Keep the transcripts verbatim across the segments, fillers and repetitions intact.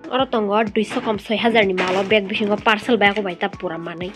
Oro tongo duiso kom soi hajar ni malo bag bisingo parcel bai ako bai ta pura manwi.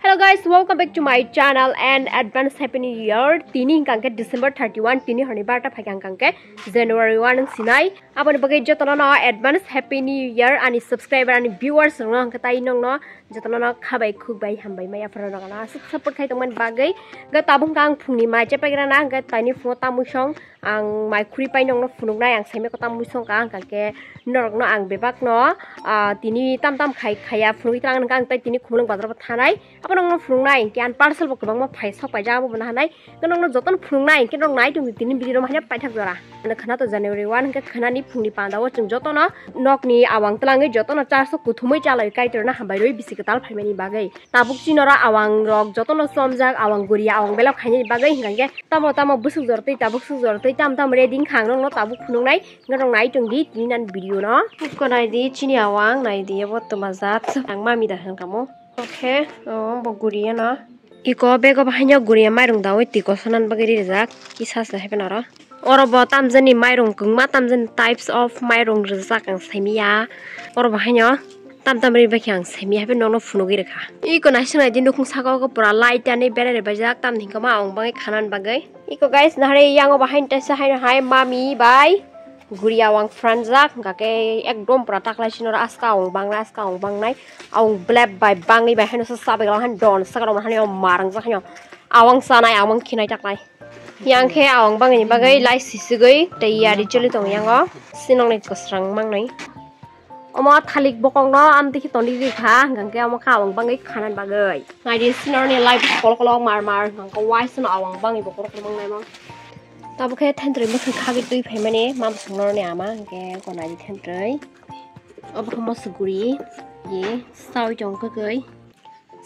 Hello guys, welcome back to my channel and advance happy new year. Tini hingka hingke December thirty-one, tini horni barta phaikha hingka hingke January one wng sinai. Aboni bagwi jotono no advance happy new year ani subscriber ani viewers rokno hingke tai nongno jotono no khabai khukbai hambai maya phano rokno aswk support khai tongmani bagwi. Hingke tabuk hingke ang phungni mai chepagrana hingke taini phungo tamui song ang mai khuri pai nongno phunuknai ang saimai ko tamui song ka hingke norokno ang bebakno, ah, tini tam tam khai khaya phunugwi tlang hingke ang tai tini khumulwng bazar bo thanai. Abo nongno phunuknai hingke ang parcel bo kwbangma phai sok paijak abo bo nahanai. Hingke nokno jotono phunuknai hingke nok nai tongdi tini video rok haino paithak jora. Ano khwna to January one hingke khwnani phungni pandao chwng jotono nokni awang twlangwi jotono church o kuthumwi chalai Kaitorno hambai rwi bisi kwtal phaimani bagwi. Tabuk chini oro awang rok jotono chomjak awang guriya awang belok khainani bagwi hingkha hingke tamo tamo bwswk jora twi tabuk swk jora twi tam tam ready wngkha ang nokno tabuk phunuknai hingke nok nai tongdi tini nani video no. Ukko naidi chini awang naidi abo twma jat ang mami da hingkha mo. Oke, oh, bo guriya no. Iko bego bahaino guriya mairung dawi twi kosonan bagwi rijak. Kisa se happen oro. Oro bo tamjani mairung kwngma tamjani types of mairung rijak ang saimiya. Oro bahaino tam tam ri bakhe ang saimiya happen nokno phunugwi rikha. Iko naising naidi nukhung saka o pura light ani berai ri baijak tamni hingkhe ma ang bangwi khanan bagwi. Iko guys nahari yango bahaino taisa haino hai mami bai. Guriya awang franjak, hingkha khe ekdom pura taklai sino aska awang bangnai, aska awang bangnai, awang blep bai bangwi bai haino sa sabai lang han don saka rok han yo marang jak haino awang sanai awang khinai taklai. Yang khe awang bangni bagwi lai sisugwi tei yari choli tongo yango sinong ni kwsrang mangnai. Omo thalik bokong no am dikhi toni ri kha, hingkha khe omo kha awang bangwi khanan bagwi. Naidi sinor ni lai kolo kolo mar mar, hingkha khe wai sino awang bangwi bo kolo kolo mangnai mo. Tabuk khe thentroi bwkhwng khagwi twi phaimani mamsong norni ama hwnkhe gwnai di thentroi. Obo khe mosok guri ye sawi tong kwkwi.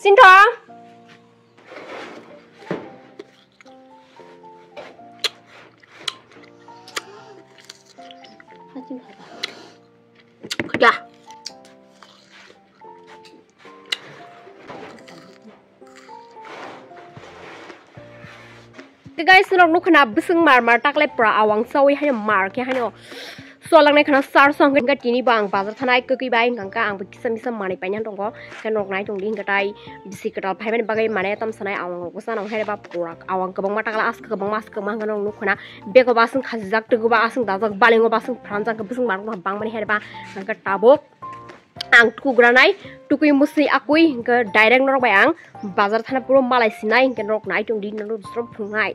Sinthong. Khuda. Guys, norok nukha na bwswng mar mar taklai pura awang sawi haino mar khe haino solangnai khana sar song hwnkhe tini bo ang bazar thanai kwkwi bai hwnkha ang bo kisa misa manwi paina tongo khe norok nai tongdi hwnkhe tai bisi kwtal phaimani bagwi mane tam sanai awang rok bwsa nang hai ba pura awang kwbangma taklai ask kwbangma ask kwbangma hwnkhe norok nukha na bego baswng khasijak twgo ba aswng dajak balingo baswng phanjak bwswng mar bangmani hai ba hwnkhe tabuk. Ang tukugranai tukui musui akui hingke direct norok bai ang bazar thana puro malai sinai hingke norok nai tongdi norok jotoro phungnai.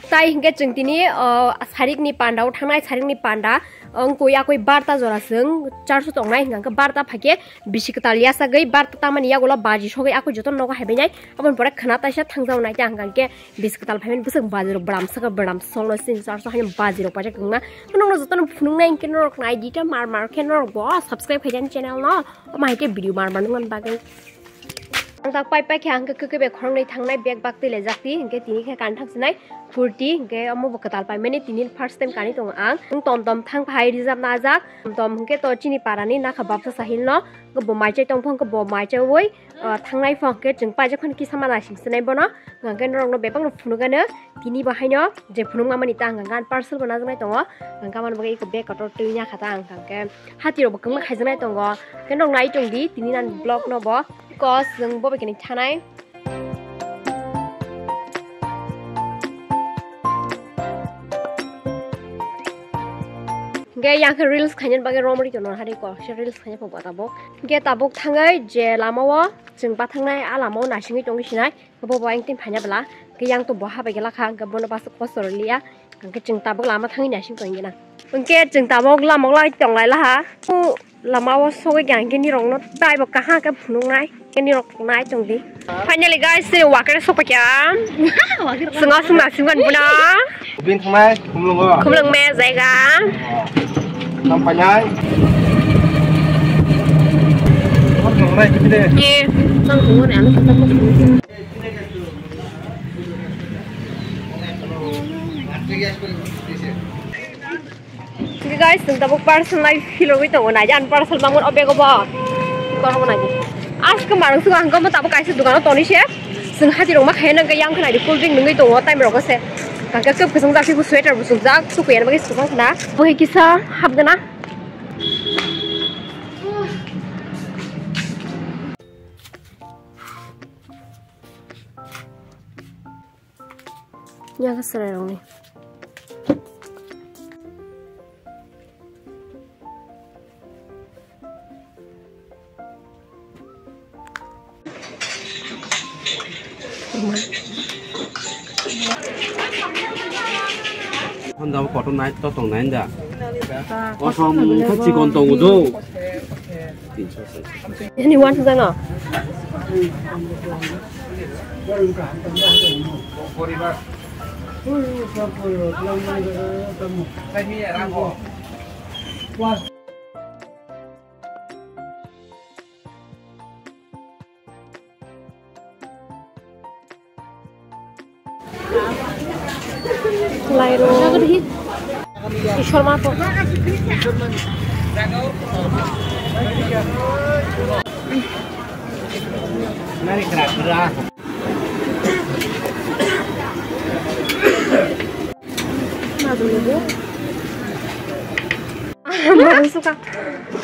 Tai hingke chwng tini, o, sarikni pandao thangnai sarikni panda wngkui akui barta jora chwng charso tongnai hingke barta phaikhe bisi kwtal yasagwi barta tamani yagulo baji sogwi akui joto nogo haibainai. Aboni pore khwna taisa thangjago naikhe ang hingke bisi kwtal phaimani bwswk baji rok bwlam saka bwlam songno sini charso haino baji rok paijak wngna. Norok jotono phunuknai hingke norok nai dita mar mar khe norok bo subscribe khaijani channel no. Omo hai khe video mar mar nukmani bagwi. Ang tak pai pai khe ang khe kwkwi bai khoroknwi thangnai bag bak twi laijak ti hingke tini khe kanthak sinai kurti hingke omo bo kwtal paimani tini first time kanwi tongo ang. Ang tom tom thang phai rijak najak tom tom hingke to chini parani nakha babsa sahil no bo maichai tongphang bo maichaiwi. O, thangnai phone khe chwng paijak phano kisa ma naising sinai bono. Hwnkhe norokno bebak no phunukgano tini bo haino je phunukma mani ta hwnkha parcel bo najaknai tongo. Hwnkha mani bagwi eko bag kotor twi nya kha ta hwnkha khe hati rok bo kwbangma khaijaknai tongo. Khe norok nai tongdi tini nani vlog no bo. Ko chwng bo bai khe thanai. Hwnkhe yang khe reels khaina bagwi romri tono hari ko se reels khaina pho bo tabuk. Hwnkhe tabuk thangwi je lama o chwng bathangnai a lama o naisingwi tongwi sinai. Bo bo ayang tin phaina bwla. Hwnkhe yang to bo habai gela kha. Hwnkhe bono bus kosto rwliya. Hwnkhe chwng tabuk lama thangwi naising tongwi gana. Hwnkhe chwng tabuk lama o lai tong lai laha. Lama o sogwi khe ang khe nirokno taibo kaham khe phunuknai. Khe nirok nai tongdi. Finally guys, chini wakre sokpakya. Chwng aswk naising mani bono. Bini thangnai khumlwngo. Khumlwng me jaiga. Tam painai. Khumlwngnai kiti de. Ye. Chang tongmani ano kata mo. Guys, chwng tabuk parcel nai philogwi tongo, nai jani parcel bangun o bag o bo. Kok bo nai. Aske marang sung ang mo tabuk kaisa dukano toni se. Chwng hati rok ma khaina nang yang khnai cool drink nungwi tongo time rok se. Ang khe kwp kwchang jak, sweater bo chumjak, tuku yan bagwi swkang khna. Bo hai kisa hapgana. Yaga chwrairokni. Honda bo kotor nai, to tong nai da. Kosom khe chikon tongo do. Ini wan sujano. Lairo. Ishwar ma to.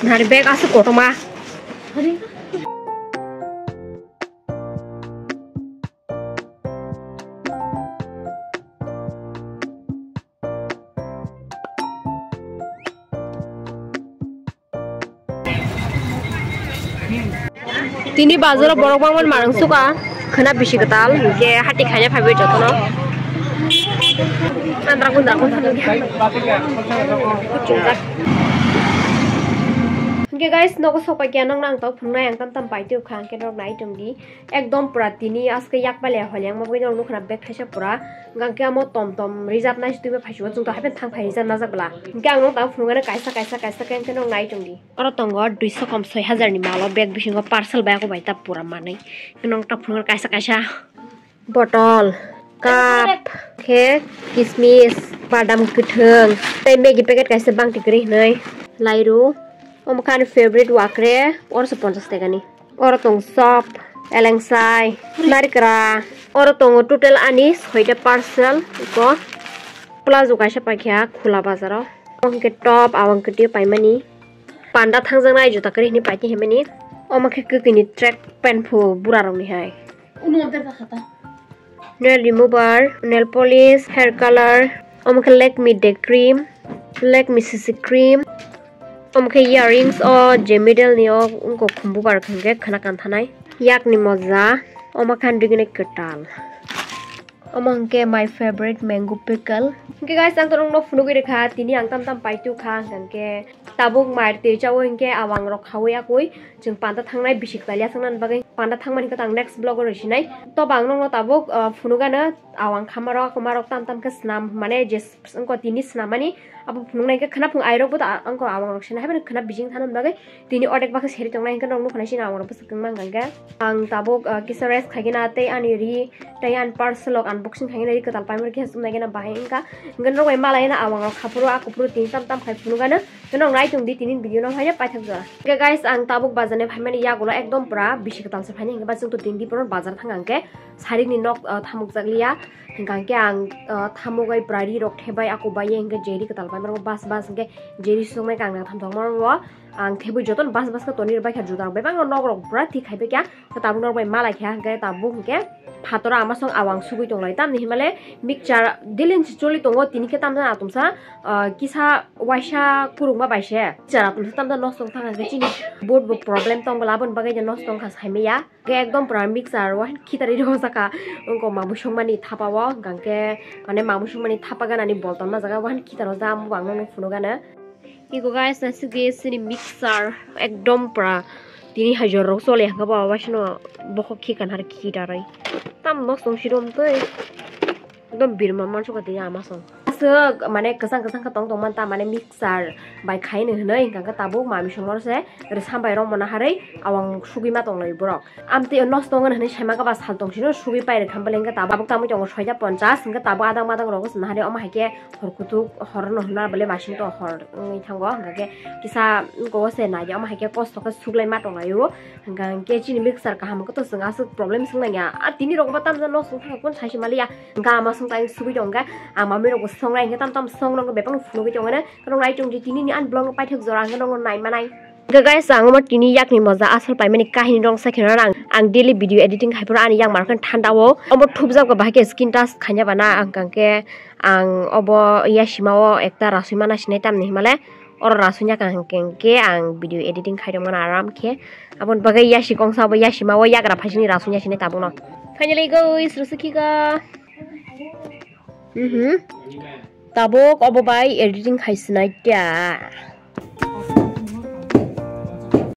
Nari bag aswk kotorma. Tini bazaro borok bangmani manung suka, khwna bisi kwtal, hwnkhe hati khaina phaibai jotono. Andra kundra kundra nukya. Hwnkhe guys, nogo sokpai khe nokno ang tok phunuknai, ang tam tam pai twi kha, hwnkhe norok nai tongdi. Ekdom pura tini aske yak paile holi ang mabui norok nukha na bag thaisa pura. Hwnkhe amo tom tom reserve nai twi phaisu, chwng to hapheno thang phai reserve najak bwla. Hwnkhe ang nokno phunuknai kaisa kaisa kaisa khe hwnkhe norok nai tongdi. Oro tongo duiso kom soi hajar ni malo bag bisingo parcel bai ako bai ta pura manwi. Nokta phunuknai kaisa kaisa botol, cup, khe kismis, badam kwthwng, tei Maggi packet kaisa bangti kwrwi hwnwi, lairu, omo khe ani favorite wakre, oro se ponchas taka ni. Oro tongo sop, elengsai, narikra, oro tongo total ani soita parcel, eko plazo kaisa paikha Khula bazaro. Omo hwnkhe top, awang kwtwi paimani. Panda thangjaknai juta kwrwi hwnwi paiti himani. Omo khe kwkwi ni track pant phu bura rok ni hai. Nail remover, nail polish, hair color. Omo khe Lakme day cream, Lakme C C cream. Omo khe earrings o je middle ni o wngkha khumbu bar hwnkhe khwna kanthanai. Yakni moja, omo khe ani digi kwtal. Omo hwnkhe my favorite mango pickle. Hwnkhe guys, ang to nokno phunugwi rwkha, tini ang tam tam pai twi kha, hwnkhe tabuk mai twi chawi hwnkhe awang rok khawi akwi chwng panda thangnai bisi kwtal yasaknani bagwi. Panda thangmani hwnkhe to ang next vlog o rwsinai. Toba ang nokno tabuk, ah, phunugano awang khamarok, komarok tam tam khe swnam, mane je s-, wngkha tini swnamani abo phunuknai hwnkhe khwnaphung airokbo to a-, wngkha awang rok swnai, haibeno khwna bijing thanani bagwi. Tini odek bakhe seri tongnai hwnkhe norok nukha nai sini ang oro bwswk tongma hwnkha hwnkhe. Ang tabuk, ah, kisa rest khaigena tei ani ri tei ani parcel rok unboxing khaigena ri kwtal paimani khe chumnaigena bahai wngkha. Hwnkhe norok bai malaina awang rok khaphuru a kuphuru tini tam tam khai phunukgana. Hwnkhe norok nai tongdi tini video no haino paithak jora. Hwnkhe guys, ang tabuk bazar ni phaimani yagulo ekdom pura bisi kwtal se phaini hwnkhe ba chwng to tini di pura bazar thang hwnkhe sarik ni nok, ah, thamukjak liya. Hwnkhe ang, ah, thamugai pura ri rok thebai ako bai ye hwnkhe jeri kwtal paimani bas bas hwnkhe jeri suknai kang kang tham thokma rok. Ang thebwi jotono bas bas khe tonwi rwbaikha juda rok, bebak nok rok pura thik khai baikha. Khe tabuk norok bai malai kha, hwnkhe tabuk hwnkhe phatora ama song awang sugwi tonglai, tamni hinmale mixture daily ni choli tongo, tini khe tamjani atomsa, ah, kisa waisa kurukma bai se mixture atomsa tamjani nosto wng thang khe chini board bo problem tong bwla aboni bagwi nosto wng kha saimaya. Hwnkhe ekdom pura mixture o khitarwi rw jaka wngkha mamwi songmani thapa o, hwnkhe mane mamwi songmani thapa ganani bol tonma jaga o khitarwi jaka ang nono phunukgana. Iko guys, naisik di sini mixer ekdom pura tini hai jor rok chole hwnkhe bo bai sino bokhok khikan har khitarwi tam nok song si rom twi ekdom birma mansuka tini ama song. Twk mane kwchang kwchang khe tong tongmani ta mane mixture bai khaino hinwi hwnkha khe tabuk mami songmor se rwsam bai romona harwi awang sugwi ma tonglai borok. Amtwi nosto wngmani hinwi saima khe ba sal tong sino sugwi pai rwkha bwle hwnkhe tabuk tamwi tongo soita ponchas hwnkhe tabuk adang madang rogo se naharwi omo hai khe hor kutuk hor no hwnna bwle masing to hor wngwi thango hwnkha khe kisa wngko se naidi omo hai khe kosto khe suglai ma tonglaio hwnkha hwnkhe chini mixture kaham khe to chwng aswk problem swng nangya a tini rogo bo tamjani nosto wngkha khe kun saisi maliya. Hwnkha ama song tang sugwi tong khe ang mami rokbo song nai hwnkhe tam tam song nangkhe bebak phunugwi tong khe nai tong di tini ni ani vlog no paithak jora hwnkhe nangno nai manai. Hwnkhe guys ang omo tini yakni moja asol paimani kahini rong sakhe rw ang ang daily video editing khai phuru ani yakmar khe thanda o omo thupjak ba bahai khe skin touch khaina bana ang kang khe ang obo yasima o ekta rasui mana sinai tamni himale oro rasui ya kang khe ang video editing khai rw mano aram khe. Aboni bagwi yasi kongsa bo yasima o yagra phaisini rasui ya sinai tabukno. Finally guys, rwsukhi ga. Mhm. Tabuk obo bai editing khai sinai ta.